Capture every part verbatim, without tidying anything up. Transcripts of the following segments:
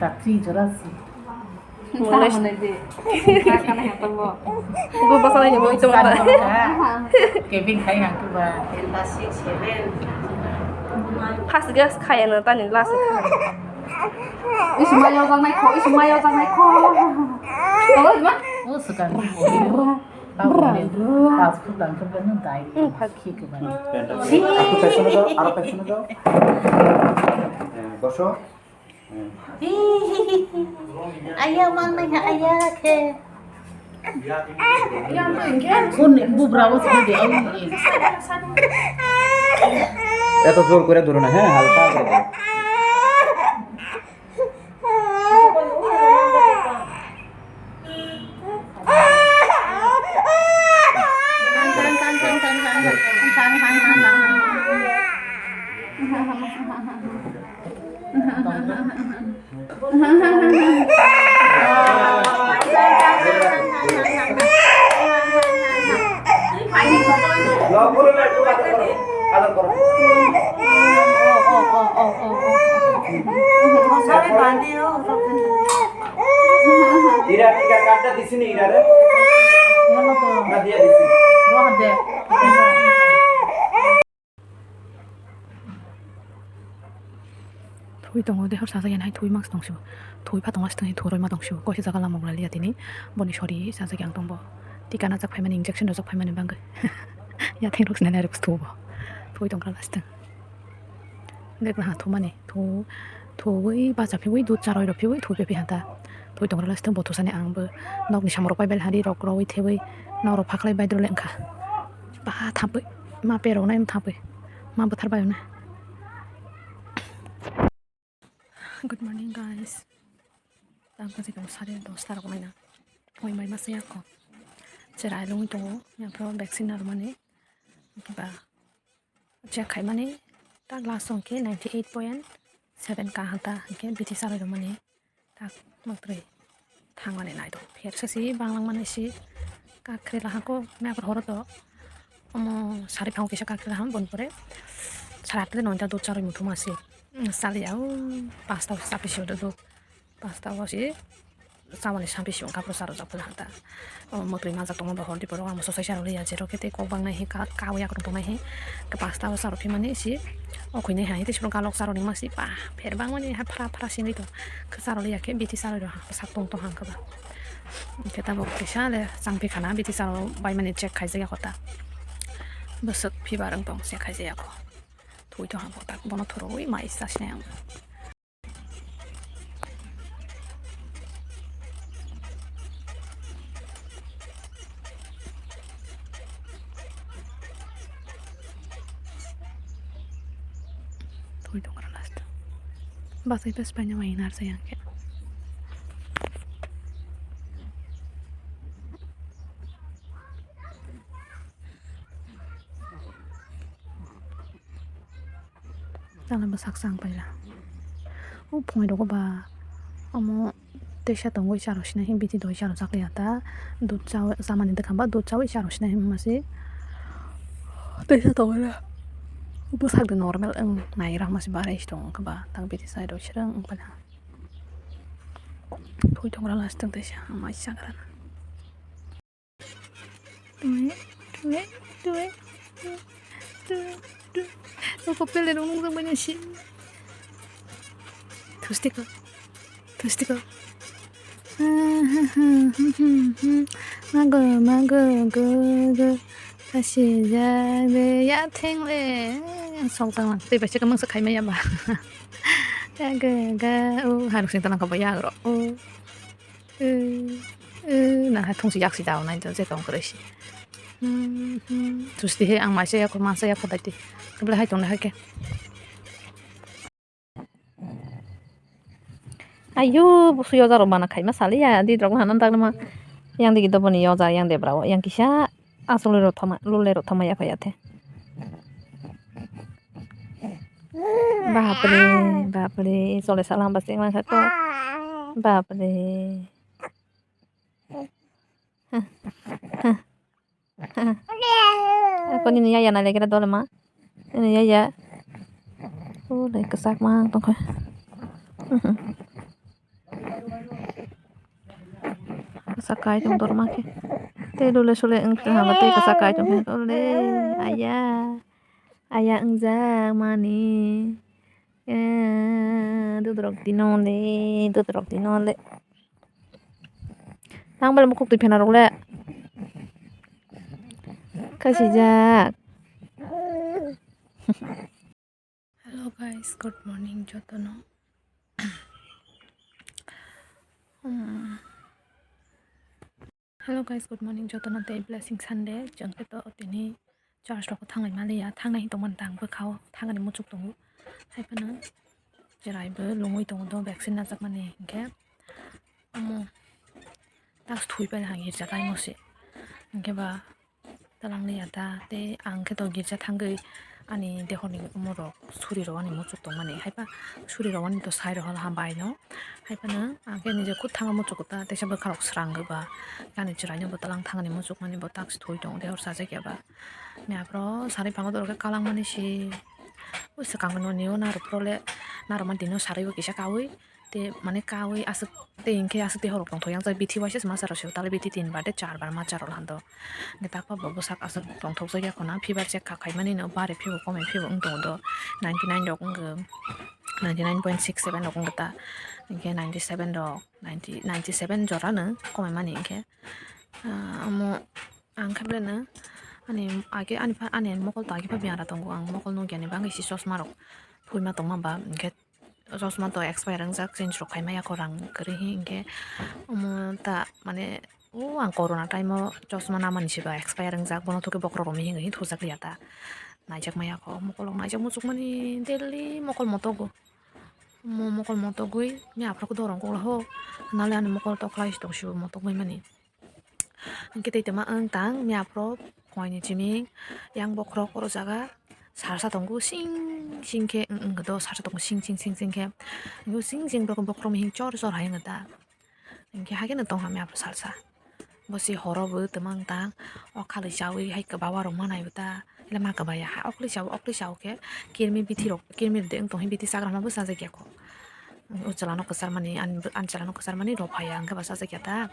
Tatwi jora si. Mole. Bo basa lai ni moi to ba. Kevin khai hang tu ba. First gas khai na tani last khai. Is mayo jang nai kho, is mayo jang nai kho. Tawal ma? O sukan. Pas phut dang khe bini dai. Hmm, pas. Khi khe bani. Aro pesono jao, aro pesono jao. Eh, boso. Aya man mai ha aya khe. Kun bubra o sini de. Eto jor kore duro na, he, halka kore duro. Ira, ira, karta disi ni ira re. Na dia disi. Thui tongo de, hor sajak ya nai, thui mask tong sio. Thui pha tong sio, thui roi ma tong sio. Koise jaga lama wng liya tini. Boni sori sajak yang tong bo. Tika najak phaimani, injection rojak phaimani bangwi. Ya theng rok sinai rok sthu bo. Thui tong kha last. Dek na ha thumani. Thu, thuwi bacha phiwi dud charoi rok phiwi thu phi hata. Thui tong kha last bo thusani ang bo. Nokni samung rok pai bel hari rok roi thewi. Nok rok phaklai bai dole wngkha. Ba thapwi. Ma perok nai thapwi. Ma bwthar bai na. Good morning, guys. Tang kasi kong sare dosta rok nai na. Oi mai masa yako. Cherai lungwi tongo. Yang pro vaccine narmani. Kiba check khaimani. Ta glass song ke ninety eight point seven ka hanta. Ke biti sarai romani. Tak maktri thangmani nai do. Pher sasi banglang mani si kakri lahako me apor horo do. Omo sari phang kisa kakri laham bon pore. Sara atre noita dud charoi muthuma si. Sali au pasta chapi si do do. Pasta o si samani sapi si kapro saro japula hanta. Omo maktri majak tongo bo hordi borok ang sosai saro liya jero kete kok bang nai hi ka kawi akrong tongnai hi. Ke pasta o saro phimani si. O khuinai hai tei sibro galok saro ni masi pa pher bangmani ha phra phra singwi tong. Khe saro liya khe biti saro rw ha sak tong tong hang khe ba. Khe tabuk kisa le changpi khana biti saro bai mani check khaijak ya kho ta. Bwswk fever wng tong check khaijak ya kho. Thui tong hang kho ta bono thurui mai sa sinai ang. Koi tong kra last. Bus ai bus paina mai nar sa yang ke. Tala bwsak chang paila. O phungai rogo ba omo teisa tongwi charo sinai him biti doi charo chakliya ta. Dud chawi chamani dwkha ba dud chawi charo sinai him masi. Teisa tongwi la. Bwsak de normal wng nai ra masi barai si tong wngkha ba tak biti side o sirang wngkha na. Thui tong ra last tong teisa amai chagra. Tui, tui, tui, tui, tui. O kopel de nung nung banya si. Thustiko. Thustiko. Mago, mago, go, go. Kasi ja de ya theng le. Song tang. Tei bai se kamang sa khai maya ba. Ya ga ga. O haruk sing tanang ka ba ya ro. O. Eh, eh, nang hai thungsi yaksi dao nai je tong kwrwi si. Hmm, hmm. Thusti he ang maisa yakho, mansa yakho dai ti. Kebla hai tong hai ke. Ayo, busu yoja rok bana khaima saliya, di rok hanan tak ma. Yang digi doboni yoja, yang debra o, yang kisa. Aswk lule rok thama, lule rok thama ya phai athe. Bapre, bapre, chole salam ba chenglang kha ko. Bapre. Ako nini yaya nai lekera dole ma. Nini yaya. Ule kesak ma tongkha. Sakai tong dorma khe. Tei lule sule wng tong haba tei sakai tong khe. Ole aya. Aya wngjak mani. Eh, dudrok dino le, dudrok dino le. Nang bale mukuk twi phena rok le. Kasijak. Hello guys, good morning jotono. Hmm. Hello guys, good morning jotono tei blessing Sunday. Chwng khe to tini church rok thangai maliya, thangnai tongmani tang bwkhao thangani muchuk tongo. Haiphano chwraibo lungwi tongo do vaccine najakmani hinkhe. Omo tak thwi pai ha girja kaimo se. Hinkhe ba Talang liya ta tei ang khe to girja thangwi ani dehorni umorok surirok ani muchuk tongmani haipa surirok ani to sai rohor ha bai no haiphano ang khe nijor khud thangwi muchuk ta teisa bwkha rok srang gwi ba ani chwrai no bo talang thangani muchuk mani bo tak se thwi tongo dehor sajak ya ba. Ni aphro sari phango dorok khe kalang mani se swkang no nio narwk phro le narwkma dino sari o kisa kaui. Tei mane kaui aswk tei hinkhe aswk tei horok tongthok yang jai bithi waisa se masa rok se tale bithi tin bar tei char bar macha rok hando. Hinkhe takpa bo bwsak aswk tongthok jak ya khuna fever check kha khaimani no bare phibo komai phibo wng tongo do ninety nine rok wngkha ninety nine point six seven rok wngkha ta hinkhe ninety seven rok ninety ninety seven jora no komai mani hinkhe. Ah, omo ang khe belai no ani age ani ani mokol to age pha biyang ra tongo ang mokol nukya ni bagwi se chosma rok phuima tongma ba hinkhe. Chosma to expire wngjak, change rok khaima ya khorang kwrwi hinkhe omo ta mane o ang corona time o chosma namani se ba expire wngjak, bono thok khe bokhorok romwi hinwi thujak liya ta. Naijak maya kho mokol rok naijak muchukmani daily mokol motogo. Mo mokol motogwi ni aphuru khe dorong kok ho nale ani mokol to khlai tong sibo motogwi mani. Hinkhe tei tongma wng tang ni aphuru phuaini chiming yang bokhorok oro jaga salsa tongo sing sing khe wng wng do salsa tongo sing sing sing sing khe. Hinkhe sing sing borok bokhorok mihing chor chor hai wng da. Hinkhe hai kheno tong hamya aphuru salsa. Bo se horo bo tongma wng tang o khalwi chawi hai kwbawa rok manai bo ta le ma kwbaya ha okli chawi okli chawi khe kirmi bithi rok kirmi de wng tong hi bithi chagra ma bwsa jakya kho. O chwla no kwchar mani ani chwla no kwchar mani rw phaiya hinkhe bwsa jakya ta.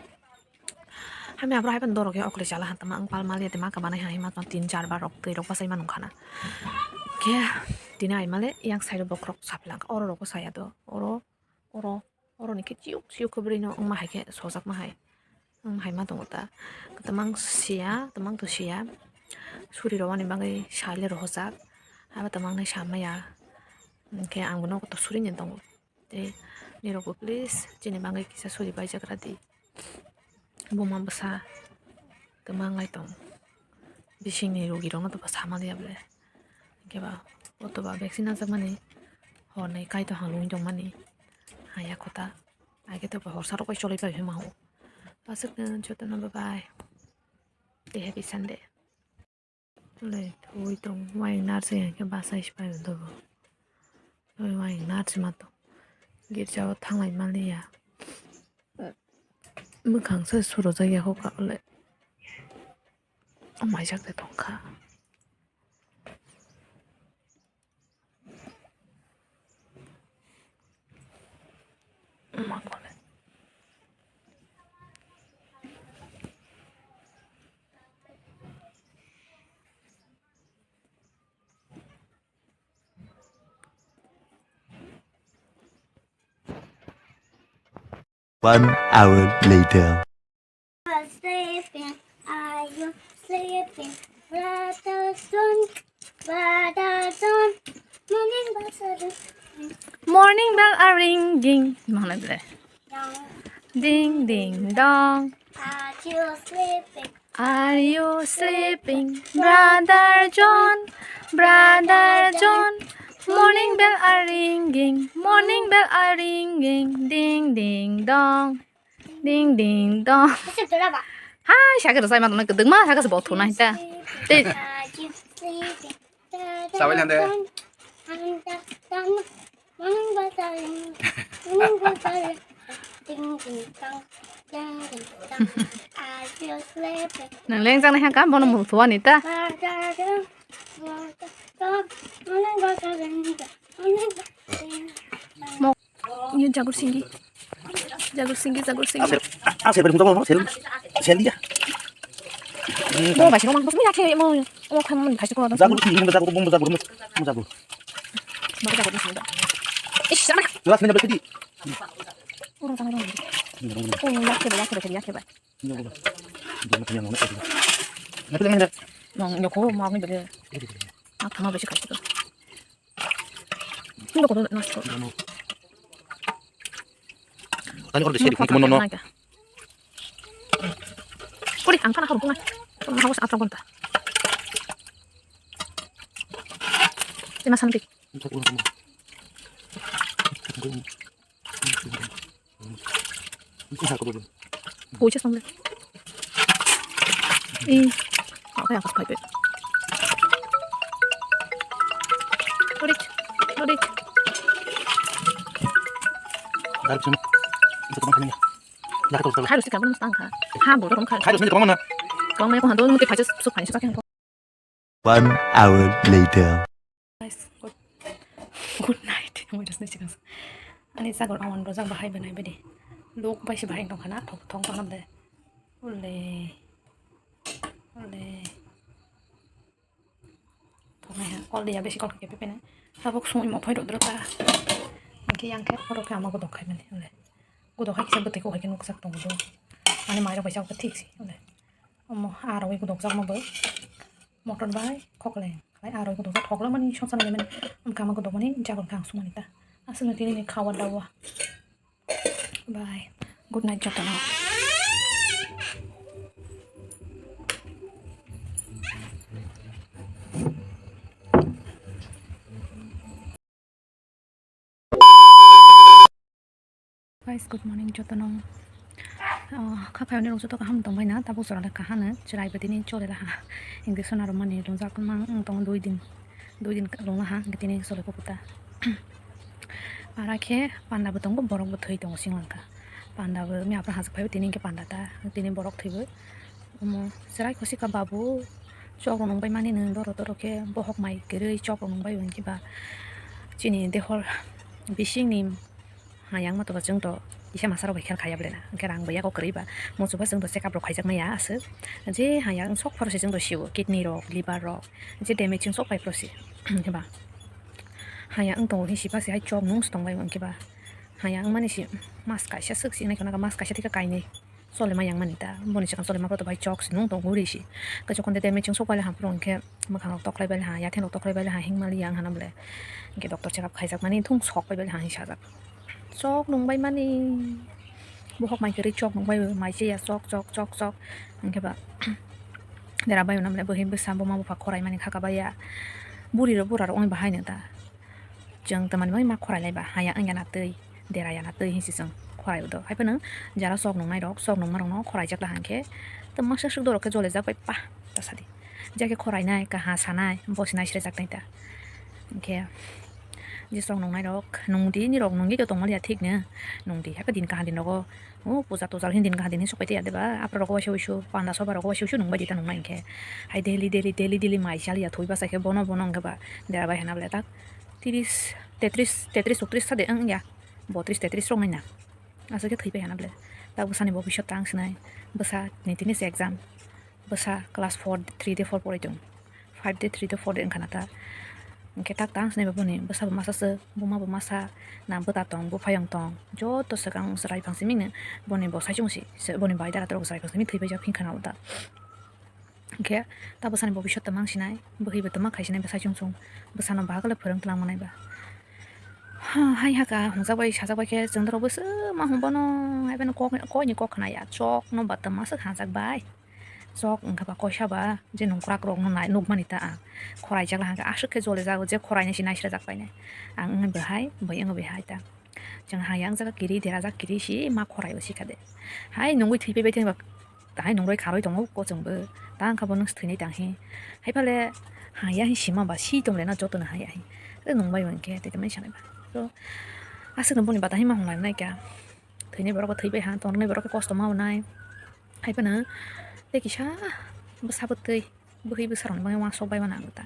Hamya aphuru hai phano dorok khe okle chala han tama wng pal maliya tei ma kwbanai hai ma tin char bar rok twi rok bachai ma nung khana. Khe tini ai male yang side o bokhorok saphi lang kha oro rok bwsaya do oro oro oro ni khe chiyuk chiyuk khe bwrwi no wng ma hai khe sojak ma hai wng hai ma tongo ta. Tamang siya tamang to siya suri rwmani bagwi sai le rohorjak abo tamang nai sa maya hinkhe ang bono suri ni tongo. Tei nirokbo please chini bagwi kisa suri paijak radi. Buma bwsa kwma wng lai tong. Bisingni rugirokno to bwsa manliya ble. Hinkhe ba o to ba vaccine najakmani Horni kaito halung tongmani haya kota. Age to horsa rok bai cholai pai ma o. Aswk no joto no bye bye. Tei happy Sunday. Le thui tong wai nar se ke basa ispai do. Thui wai nar se ma to. Girja o thanglai maliya. Mwkhang se suro jagya ho ka le. Amai jak de tong kha. One hour later. Are you sleeping? Are you sleeping? Brother John, Brother John. Morning bells are ringing. Morning bell are ringing. Mana bele? Dong. Ding ding dong. Are you sleeping? Are you sleeping? Brother John, Brother John. Morning bell are ringing. Morning bell are ringing. Ding ding dong. Ding ding dong. Hai, sakhe rwchai ma tongna kwdwkma, sakhe se bo thuna hita. Tei. Sabai lande. Nang leng jang nai hangka bono mung thua ni ta. Ini jagur singgi. Jagur singgi, jagur singgi. Asir, asir, beri muka mau, sel, sel dia. Mo ba sino mo, mo ya ke mo, mo kan mo kasih ko. Jagur singgi, mo jagur, mo jagur, mo jagur. Mo jagur singgi. Ish, sama. Jelas ini berkedi. Urung sama dong. Oh, ya ke ba, ya ke ba, ya ke ba. Ini jagur. Ini jagur. Ini jagur. Nong nyoko mo ni beri. Ak thama besi kasih ko. Ini kok nasi kok. Ani order seri, kamu nono. Kuri, ang kana harus pungai. Kalau harus apa gonta. Lima santi. Pucha song. Eh, apa yang aku pakai? Orit, orit. Dari sini. Itu teman kami ya. Harus tiga puluh setengah. Ha, bodoh kan. Harus nanti kemana? Kau mau kau hantu mungkin pakai sup pakai sup pakai. One hour later. Guys, good, good night. Ani jagur awan rojak bahai banai badi. Lok bai se bahai tong khana thok thok tong de. Ule. Ule. Thok nai ha. Kol dia besi kol khe pepe nai. Tabuk sungui mo phai rok dro ta. Angke yang khe oro khe ama godok khai mani. Ule. Godok hai kisa bwtwi kok hai khe nukjak tongo bo. Ani mai rok bai jak thik si. Ule. Omo aroi godok jak ma bo. Motor bai khokleng. Lai aroi godok jak thok lamani songsa nai mani. Angke ama godok mani jagon khe ang sumani ta. Aswk no tini ni khawa dawa. Bye. Good night jotono. Guys, good morning jotono. Ah, kha khayo ni rok joto kaham tong bai na, tabuk jora le kaham no, chwrai bo tini chole laha. Injection aro mani rwjak mang wng tongo dui din, dui din rwng laha, tini chole bo kwta. Ara khe panda bo tongo, borok bo thwi tongo sing langkha. Panda bo mi aphra hachuk phai bo tini hinkhe panda ta, tini borok thwi bo. Omo chwrai khosi kha babu, chok rok nung bai mani nung doro doro khe bohok mai kwrwi chok rok nung bai bo hinkhe ba chini dehor bising ni hayang ma to ba chwng to kisa masa rok bai khe khaya ble na, hinkhe rang bai yago kwrwi ba muchung ba chwng to check up rok khaijak maya aswk je hayang sok pharo se chwng to sio kidney rok liver rok je damage chwng sok pai phro se hinkhe ba hayang wng tongo hinsi ba se hai chok nung se tong bai bo hinkhe ba hayang wng mani se mas kaisa swk se nai khwna khe mas kaisa thik khe kainwi. Chole ma yang mani ta, boni swkang chole ma photo bai chok se nung tong uri se. Kaiso konde de mechang sok pai le ha, phuru hinkhe mwkhang rok toklai bai le ha, yatheng rok toklai bai le ha, hing mali yang hana bole. Hinkhe doctor check up khaijak mani thung sok pai bai le ha, hing sajak. Chok nung bai mani. Bohok mai kwrwi chok nung bai, mai cheya chok, chok, chok, chok. Hinkhe ba dera bai na bole, bohi bwsa buma bupha khorai mani khaka bai ya. Buri rok bura rok ongni bahai nang ta. Chwng tamani bagwi ma khorai lai ba, haya wngya na twi, dera ya na twi hinsi chwng khorai o do. Hai phano jara sok nungnai rok, sok nungma rok no khorai jak la hang khe, tei masa swk dorok khe jole jak bai pa ta sadi. Je khe khorai nai, kaha sanai, bo se nai sre jak nai ta. Hingkhe je sok nungnai rok, nung di ni rok nungwi to tongma liya thik no, nung di. Hai khe din kaha din rogo, o puja tuja hin din kaha din hin sok pai tei ya de ba, aphuru rok waisa wuisu, panda soba rok waisa wuisu nung bai di ta nung nai hingkhe. Hai daily, daily, daily, daily mai chaliya thwi bachai khe bono, bono hingkhe ba dera bai hana bole tak. Tiris, tetris, tetris, chutris sa de wng ya. Botris, tetris rok nai na. Aswk khe thwi pai hana bole. Tak bwsani bobisot tang sinai. Bwsa ni tini se exam. Bwsa class four, three de four porai tong. Five de, three de, four de wngkha na ta. Hingkhe tak tang sinai ba boni bwsa bo masa se, buma bo masa, na bwta tong, buphayong tong. Joto swkang chwrai phang simi no boni bo saichung si, se boni bai dara torok chwrai phang simi thwi pai jak hingkha na ta. Hingkhe ta bwsani bobisot tongma wng sinai, bwhwi bo tongma khai sinai bwsai chwng chwng, bwsano bahai khe phwrwng twlang manai ba. Ha, hai haka hwnjak bai sajak bai khe chwng dorok bwswk ma hwn bono, hai phano kok, koini kok khna ya, chok no ba tongma swk hajak bai. Chok wngkha ba koisa ba, je nungkrak rok no nai nukmani ta ang. Khorai jak la hangkhe aswk khe jole jago, je khorai nai se nai sra jak bai nai. Ang wngwi bwhai, bai wngwi bwhai ta. Chwng haya wng jaga kiri, dera jak kiri si ma khorai o si kha de. Hai nungwi thwi pai bai thangba, hai nungroi kharoi tongo kochwng bo. Ta wngkha bo nung thwinai tang hi. Hai phale haya hi sima ba si tong le na joto no haya hi. Tei nung bai hwn khe tei tei mai sanai ba. To aswk no boni bata hi ma hwn lai nai kha. Thwinai borok bo thwi bai ha, tongnai borok khe kosto ma bo nai. Hai phano tei kisa bwsa bo twi. Bwhwi bwsarokni bagwi uansuk bai mano ang ta.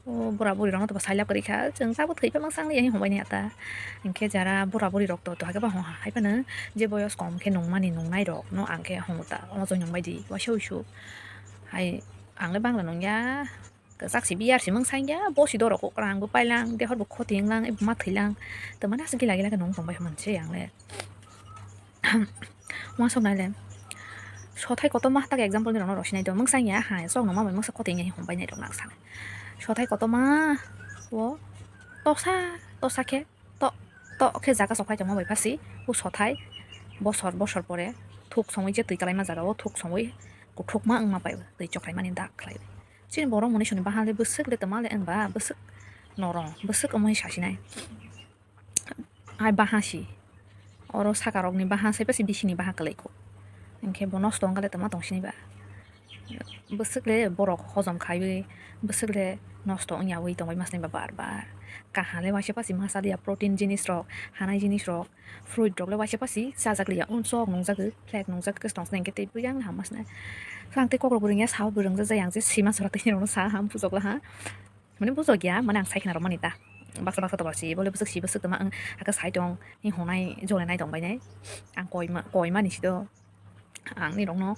O bura buri rokno to bo sailab kwrwi kha, chwng tabuk thwi phano chang ya hwnwi ata. Hinkhe jara bura buri rok to, to haikhe ba hwn hai phano je boyos kom khe nungmani nungnai rokno ang khe hwn ta, omo chwng nung bai di, waisa wuisu. Hai ang le bangla nung ya, kwchak si biyar si mung sang ya, bo si dorok kwrang bo pailang, dehor bo khoti wnglang, ebo ma thwilang, to mane aswk gila gila khe nung tong bai hwn se ang le. Uansuk nai le. Sothai kotorma tak example ni rokno rw sinai do. Mungsa ya ha, sok no ma bai mungsa kotor ya hwn bai nai rok nang sanai. Sothai kotorma o tosa, tosa khe to, to khe jaga sokhai tongma bai phasi. O sothai bosor, bosor pore thuk songwi je twi kwlaima jaga o thuk songwi kuthukma wngma bai twi chokrai mani dak khlai. Chini borok mwnwi soni bahan le bwswk le tongma le wng ba bwswk norong, bwswk omo hai sa sinai. Hai baha si. Oro saka rok ni baha sai pasi bisi ni baha kwlai kho. Hinkhe bo nosto wngkha le tongma tong sini ba. Bwswk le borok hojom khaiwi, bwswk le nosto wngya wi tongwi masni ba bar bar. Kaha le waisa pasi masa liya protein jinis rok, hanai jinis rok, fruit rok le waisa pasi chajak liya, un sok nungjagwi, flag nungjagwi tong sini hinkhe tei buyang ham masnai. Ang tei kok rok bo rwngya sao bo rwngjak jai ang je sima sora tei rok no sa ham puchok la ha. Mane bujok ya, mane ang sai khna rwmani ta. Baksa baksa to si, bole bwswk si bwswk tongma ang hakhe sai tong, ni hwnai jole nai tong bai nai. Ang koi ma, koi mani si do. Ang ni rok no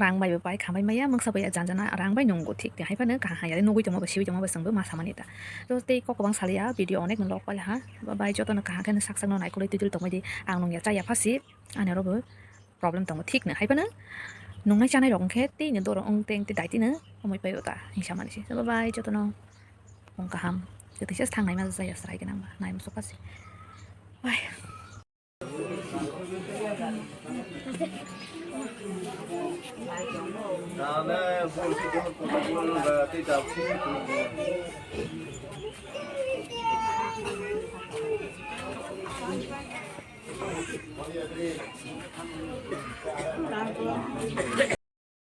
rang bai bai khambai maya, mungsa bai jan jana rang bai nungo thik te hai phano kaham ya nugui tongma bai siwi tongma bai chwng bo ma samani ta. To tei kok kwbang saliya, video onek no lok pai ha. Bye bye, joto no kaham khe no sak sak no naikolwi twi twi tongbai di. Ang nung ya cha ya pha si, ani oro bo problem tongo thik no hai phano nungnai chanai rok hwnkhe tei no doro wng tei tei dai tino omoi pai o ta hinsa mani se. Bye bye jotono, mung kaham. Tei teisa thang nai ma jaya srai gwnang ba nai muchuk pasi. Bye.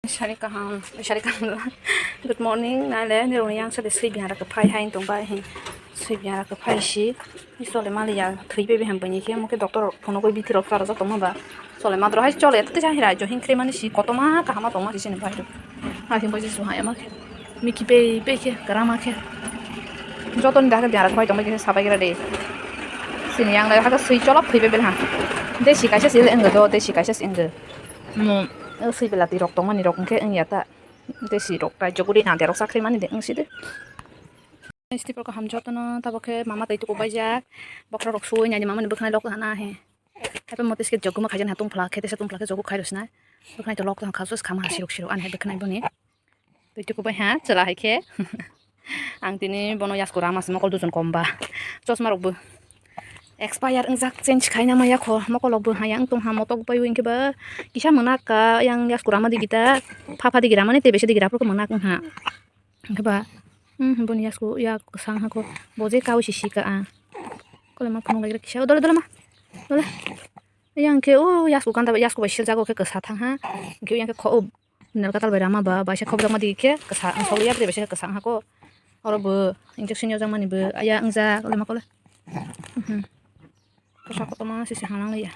Sari kaham, sari kaham. Good morning, nale, ni rung yang sade sui biara ke phai hai tong bai hin. Sui biara ke phai si, ni sole mali ya, thui bebe ham bani ke, mo ke doctor phone ko biti rok sara tong ba. Sole madro hai chole, te jang hira jo hin kre mani si, koto ma kahama tong ma si sini bai. Ha hin bai si su hai ma. Miki pe pe khe, karama khe. Joto ni dakhe biara khwlai tongbai khe sabai gra de. Sini yang lai hakhe sui cholop thwibai belha. Desi kaisa si le wngdo, desi kaisa si wngdo. Mo, sui belati rok tongmani rok hwnkhe wngya ta. Desi rok tai joguri na derok sakri mani de wngsi de. Stipro kaham jotono tabo khe mama tei tuku baijak. Bokhorok sui nai mama ni bwkhanai lok hana he. Hape mote se joguma khaijani ha tungphla khe tesa tungphla khe jogu khai rwsna. Bwkhanai to lok tong kha sus khama ha siruk siruk ani hai bwkhanai boni. Twi tuku bai ha chwla hai khe. Ang tini bono yasku rama se mokol dujon kom ba. Chosma rok bo expire wngjak, change khaina maya kho. Mokol rok bo haya wng tong ha, motok bai wng khe ba kisa mwnak ka yang yasku rama digi ta. Pha pha digi ramani tei bese digi rap rok mwnak wng ha. Hwnkhe ba Hmm, boni yasku ya kwsang hako. Bo je kawi si sika a. Kole ma phunuk lai kisa. O dole dole ma. Dole. Yang khe o yasku kanta yasku bai sel jago khe kwsa thang ha. Khe yang khe kho o nal katal bai rama ba bai se khobjak ma di khe kwsa ang solo ya bai se kwsang hako. Oro bo injection ya jang mani bo aya ang ja kole ma kole. Hmm. Kwsa koto ma si se hanang ya.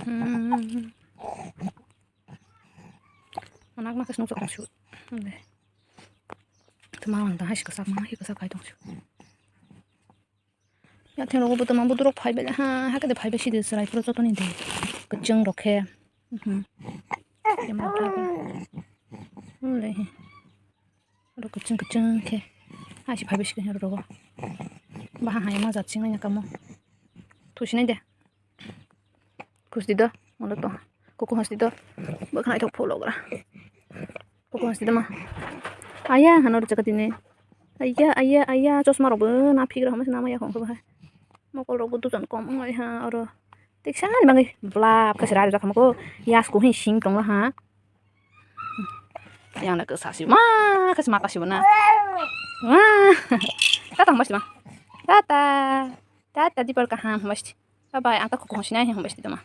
Hmm. Anak ma khe snuk chok tong su. Tuma lang tang hai si kwsak ma hai kwsak hai tong su. Ya theng rogo bwtama budurok phai bai ha ha khe de phai bai si de chwrai phuru jotoni de. Kwchwng rok khe. Mhm. Oro kwchwng kwchwng khe. Hai si phai bai si khe rogo. Baha hai ma jat singmani kamo. Thusinai de. Kusti do, mono to. Kuku hasti do. Bo khnai thok pholo gra. Kuku hasti do ma. Aya hano rwchak tini. Aya, aya, aya, chosma rok bo na phigra hama se nama ya khong khe bahai. Mokol rok bo dujan kom wnglai ha oro. Tiksa ni bagwi blap khe se rari jak hamko. Yasku hin sing tongla ha. Yang na khe sasi ma khe sma kasi bo na. Wah. Tata hama se ma. Tata. Tata dipal kaham hama se. Bye bye, ang ta kuku hong sinai hong bai sidi tama.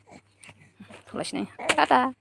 Thula sinai. Tata.